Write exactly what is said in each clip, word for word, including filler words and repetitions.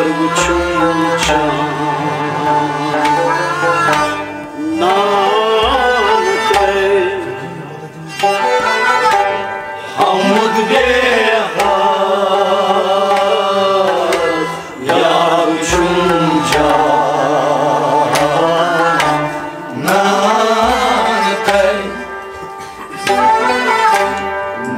وٕچھُن چھا نان تۄہہِ؟ حمد بیٚہتھ یار وٕچھُن چھا نان تۄہہِ؟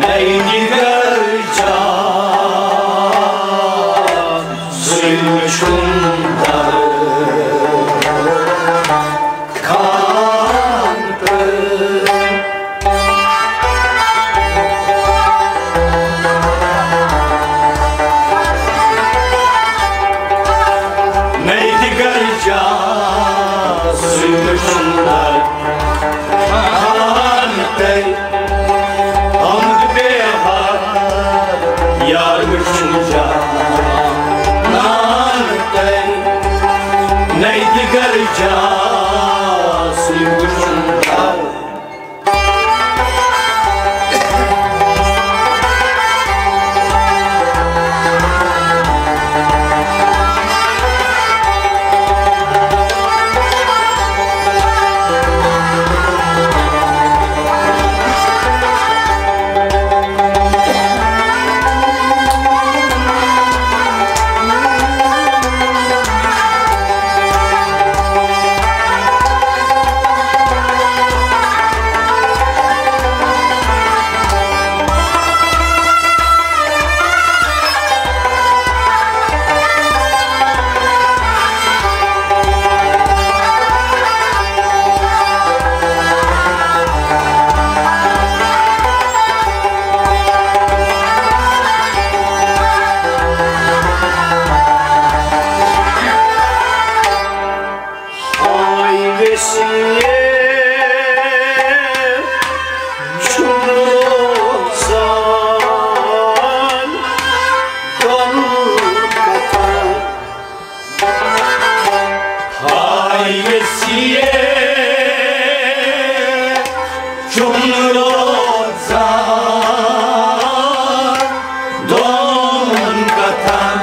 نَے دِگر جا سُے وٕچھُن در خان تہٕ۔ نَے دِگر جا سُے وٕچھُن در خان تہٕ۔ حمد بیٚہتھ یار وٕچھُن چھا نان تۄہہِ؟ نَے دِگر جا سُے وٕچھُن چھا۔ ہاے ویسے چھُنہٕ روزان دۄن کتھن۔ ہاے ویسے چھُنہٕ روزان دۄن کتھن۔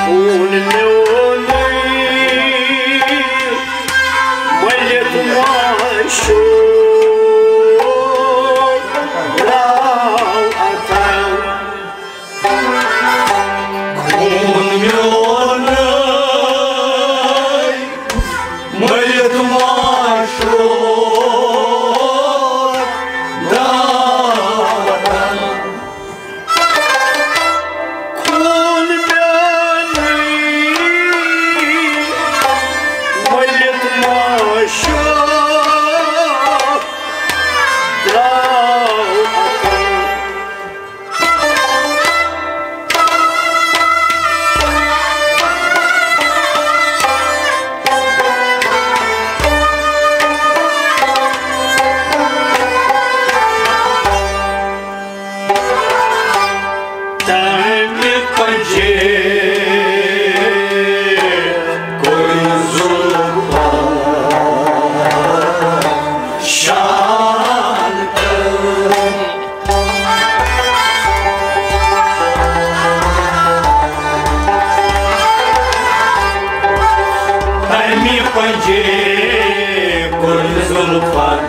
خوٗن میونُے مٔلِتھ ما چھُ راو اتھن۔ خوٗن میونُے مٔلِتھ ما چھُ راو اتھن۔ خوٗن میونُے مٔلِتھ ما چھُ راو اتھن۔ تَمہِ پَنجہِ کوٚر ظُلمَن شان تہٕ۔ تَمہِ پَنجہِ کوٚر ظُلمَن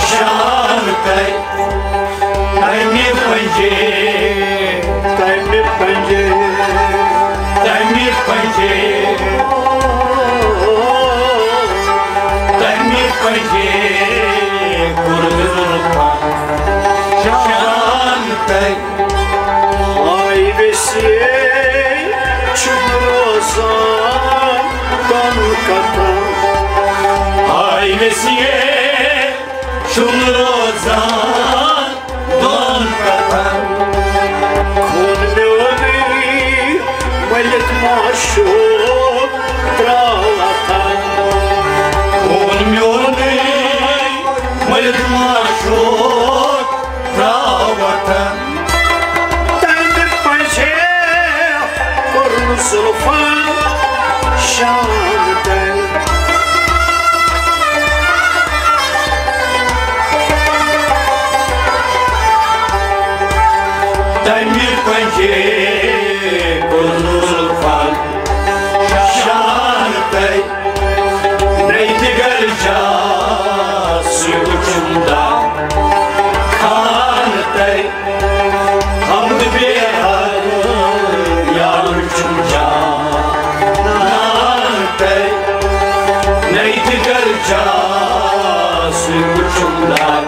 شان تہٕ۔ تَمہِ پَنجہِ، تَمہِ پَنجہِ، تَمہِ پَنجہِ، تَمہِ پَنجہِ کوٚر ظُلمَن شان تہٕ۔ ہاے ویسے چھُنہٕ روزان دۄن کتھن۔ ہاے ویسے چھُنہٕ روزان دۄن کتھن۔ خوٗن میونُے مٔلِتھ ما چھُ راو اتھن۔ خوٗن میونُے مٔلِتھ ما چھُ راو اتھن۔ تَمہِ پَنجہِ کوٚر ظُلمَن شان تہٕ۔ تَمہِ پَنجہِ حمد بے حد یار چھُم جان تہٕ نَے تہِ کر جاسٕے وُچھُم در۔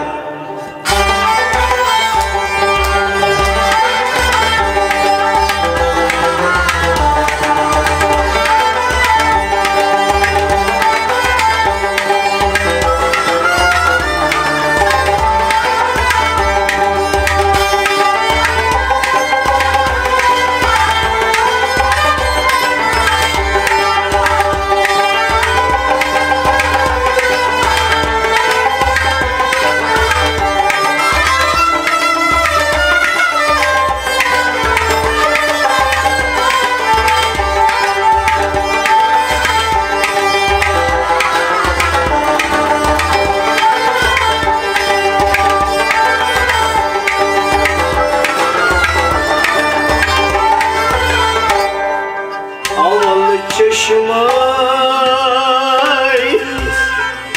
اول چشمے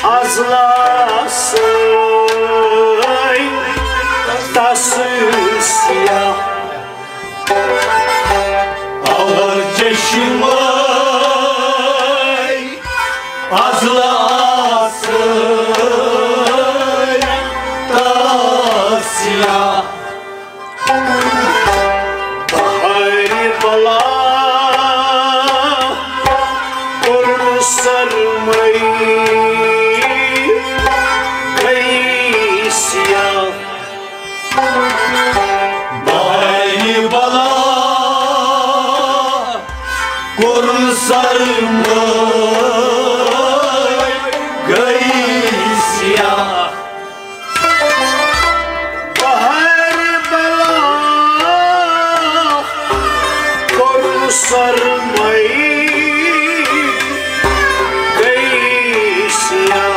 ازلاسے تس سیاہ۔ اول چشمے ازلاسے تس سیاہ۔ بہارِ بلا کوٚرُن سرمے گٔیے سیاہ۔ بہارِ بلا کوٚرُن سرمے گٔیے سیاہ۔ بہارِ بلا کوٚرُن سرمے گٔیے سیاہ۔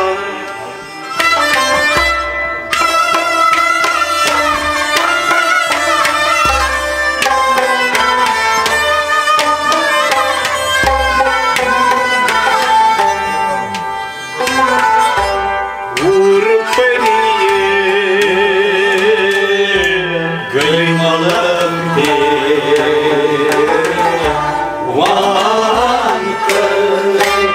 حور پریے گٔے ملک دیوان تہٕ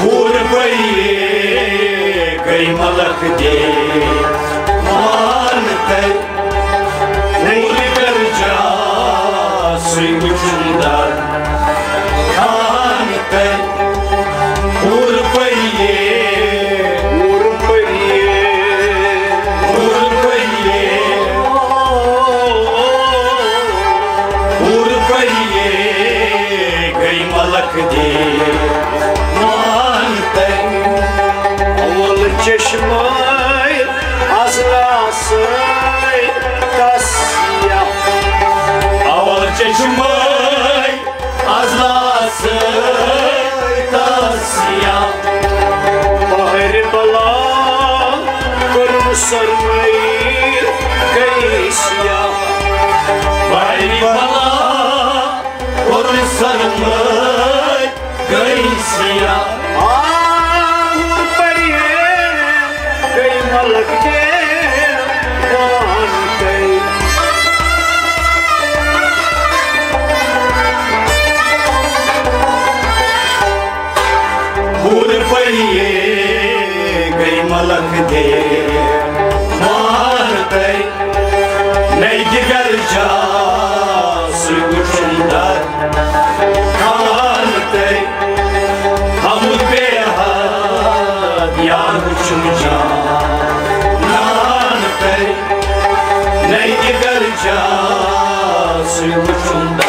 حور پریے گٔے ملک دیوان تہٕ حور کر جاسٕے وُچھُم در۔ خان تہٕ حور پریے، حور پریے، حور پریے، حور پریے گٔے ملک دیوان تہٕ اول چشمے ازلاسے تس سیاہ۔ اول چشمے ازلاسے تس سیاہ۔ بہارِ بلا کوٚرُن سرمے گٔیے سیاہ۔ بہارِ بلا کوٚرُن سرمے گٔیے سیاہ۔ آ، حور پریے گٔے ملک دیوان تہٕ حور پریے گٔے ملک دیوان تہٕ نَے دِگر جاسٕے وُچھُم در۔ خان تہٕ حمد بے حد یار وُچھُم جانان تہٕ نَے دِگر جاسٕے وُچھُم در۔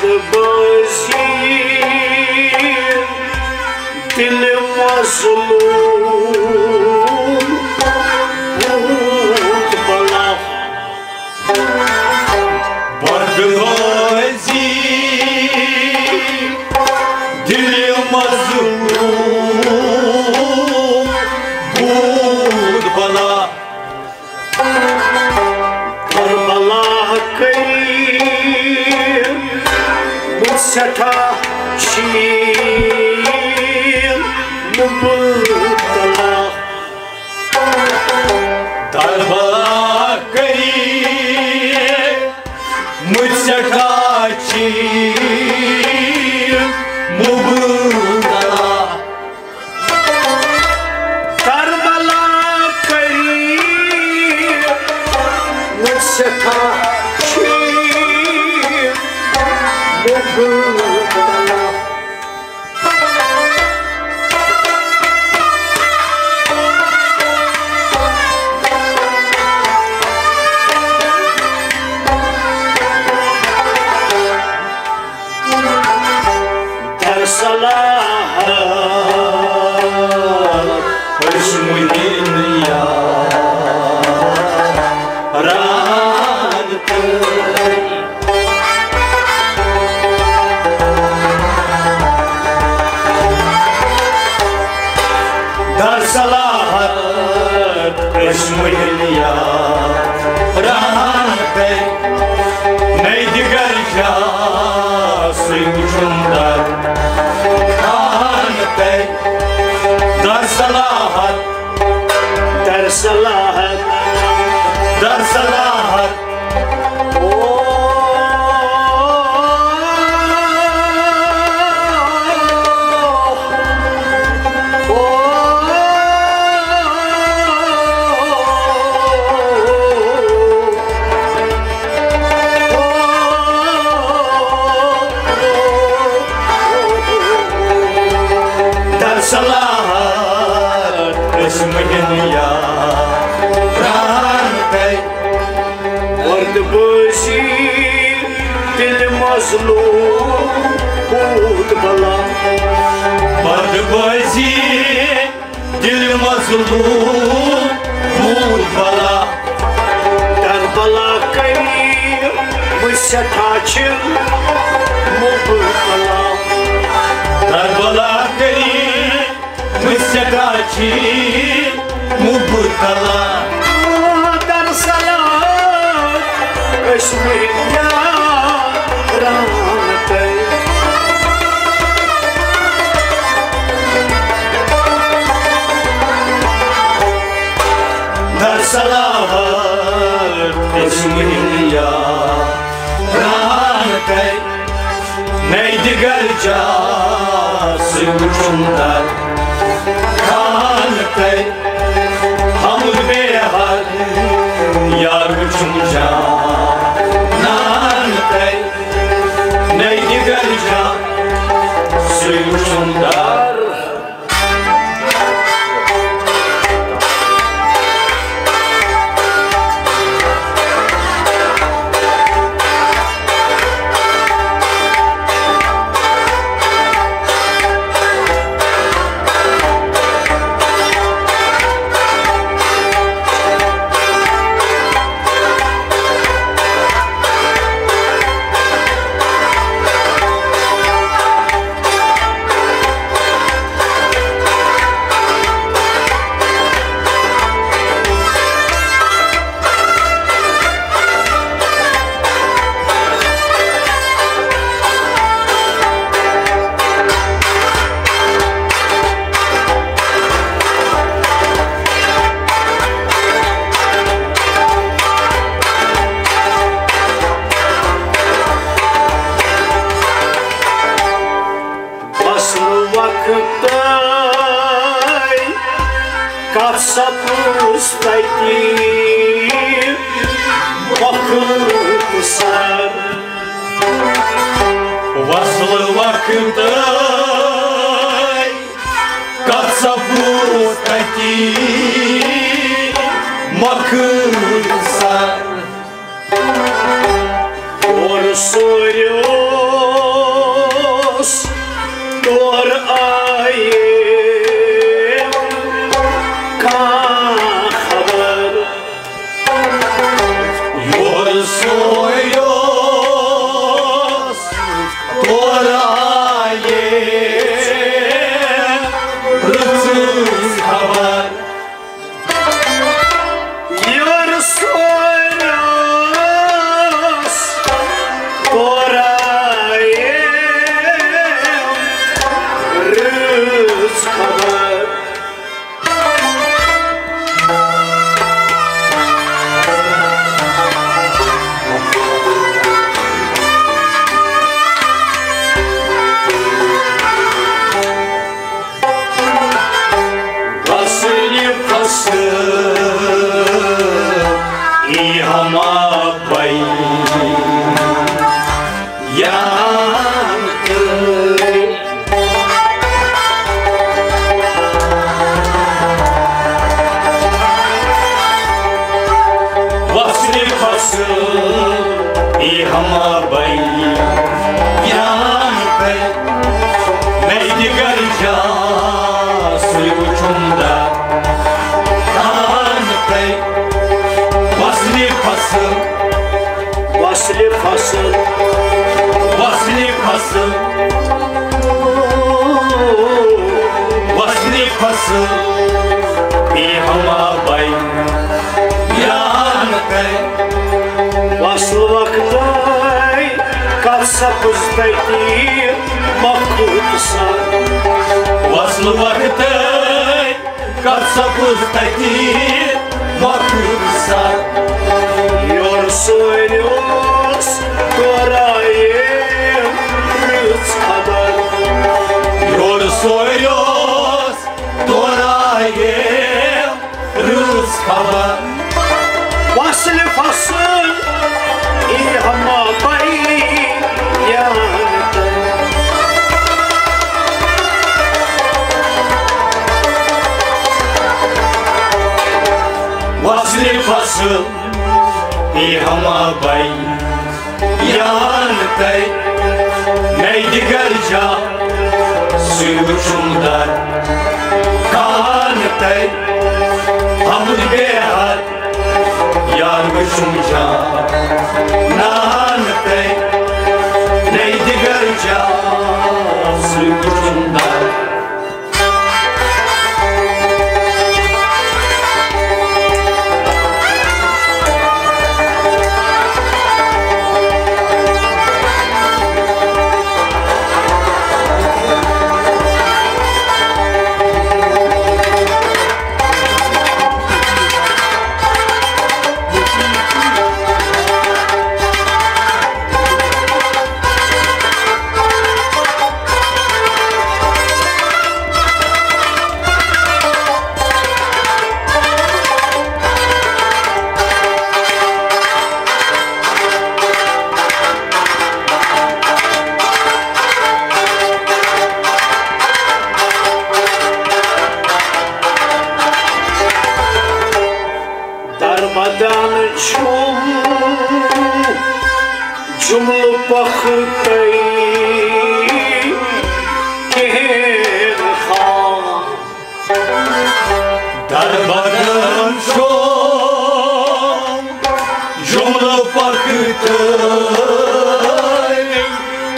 بٲزی دِلہِ مظلوٗم بھوٗت بلا۔ بد بٲزی دِلہِ مظلوٗم بھوٗت بلا۔ کربلا کٔرۍ مُت سٮ۪ٹھاہ شیٖن مُبتلا۔ کربلا کٔرۍ مُت سٮ۪ٹھاہ شیٖن مُبتلا۔ کربلا کٔرۍ مُت سٮ۪ٹھاہ شیٖن مُبتلا۔ در صلاحت عشق مہین یاران تہٕ۔ در صلاحت عشق مہین یاران تہٕ۔ نَے دِگر جا سُے وُچھُن در خان تہٕ۔ در صلاحت، در صلاحت، در صلاحت۔ او، او، در صلاحت عشق مہین یاران تہٕ۔ بد بٲزی دِلہِ مظلوٗم بھوٗت بلا۔ بد بٲزی دِلہِ مظلوٗم بھوٗت بلا۔ کربلا کٔرۍ مُت سٮ۪ٹھاہ شیٖن مُبتلا۔ کربلا کٔرۍ مُت سٮ۪ٹھاہ شیٖن مُبتلا۔ در صلاحت عشق مہین یاران تہٕ۔ در صلاحت عشق مہین یاران تہٕ۔ نَے دِگر جا سُے وُچھُن در خان تہٕ۔ حمد بیہر یار وُچھُن جانان تہٕ۔ نَے دِگر جا سُے وُچھُن در۔ اصل وقتَے کتھ سپٕز تتی مۄخصر۔ وصل وقتَے کتھ سپٕز تتی مۄخصر۔ اور سوریو بیان تۄہہِ، مےٚ دِگر جا سُے وُچھُم در۔ خان تۄہہِ، وصلہِ فصل، وصلہِ فصل، وصلہِ فصل، وصلہِ فصل، بے ہما بیان تۄہہِ۔ وصل وقتَے کَتھ سَپٕز تَتی مۄکھٕ سَر۔ وصل وقتَے کَتھ سَپٕز تَتی مۄکھٕ سَر۔ یورٕ سورِ اوس تورٕ آیے رٕژ خبر۔ یورٕ سورِ اوس تورٕ آیے رٕژ خبر۔ وصل فصل، اے ہما بیان تۄہہِ۔ وصل فصل، اے ہما بیان تۄہہِ، مےٚ دِگر جا سُے وُچھُم در۔ خان تۄہہِ، حمد بے حد، یار وُچھُم جا نان تۄہہِ، مےٚ دِگر جا سُے وُچھُم در۔ دربدن چھُم جملہٕ پختَے کِہیٖنۍ خام۔ دربدن چھُم جملہٕ پختَے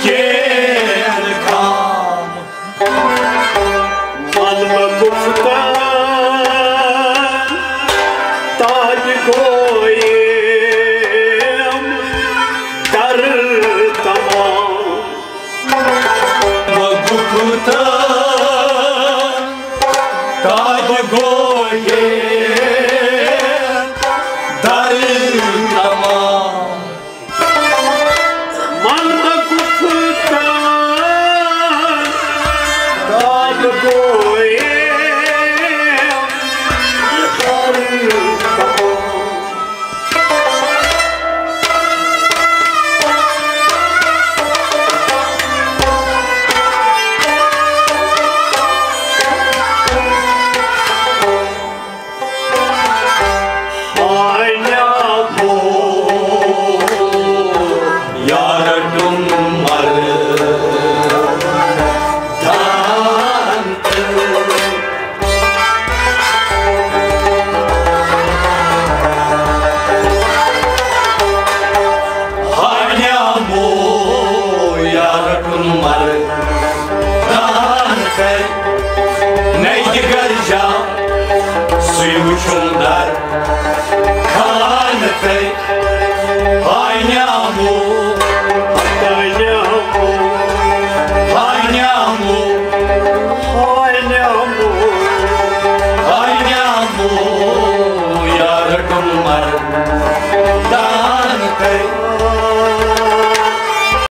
کِہیٖنۍ خام۔ من بگفتم، تا بگویم، در تمام. بگفتم، تا بگویم، در تمام. من بگفتم، تا بگویم، در تمام. ہانیٛا بو یارٕ ٹُمر دان تہٕ۔ ہانیٛا بو یارٕ ٹُمر دان تہٕ۔ نَے دِگر جا سُے وُچھُم در خان تہٕ۔ ہانیٛا بو، ہانیٛا بو، ہانیٛا بو، ہانیٛا بو، ہانیٛا بو یارٕ ٹُمر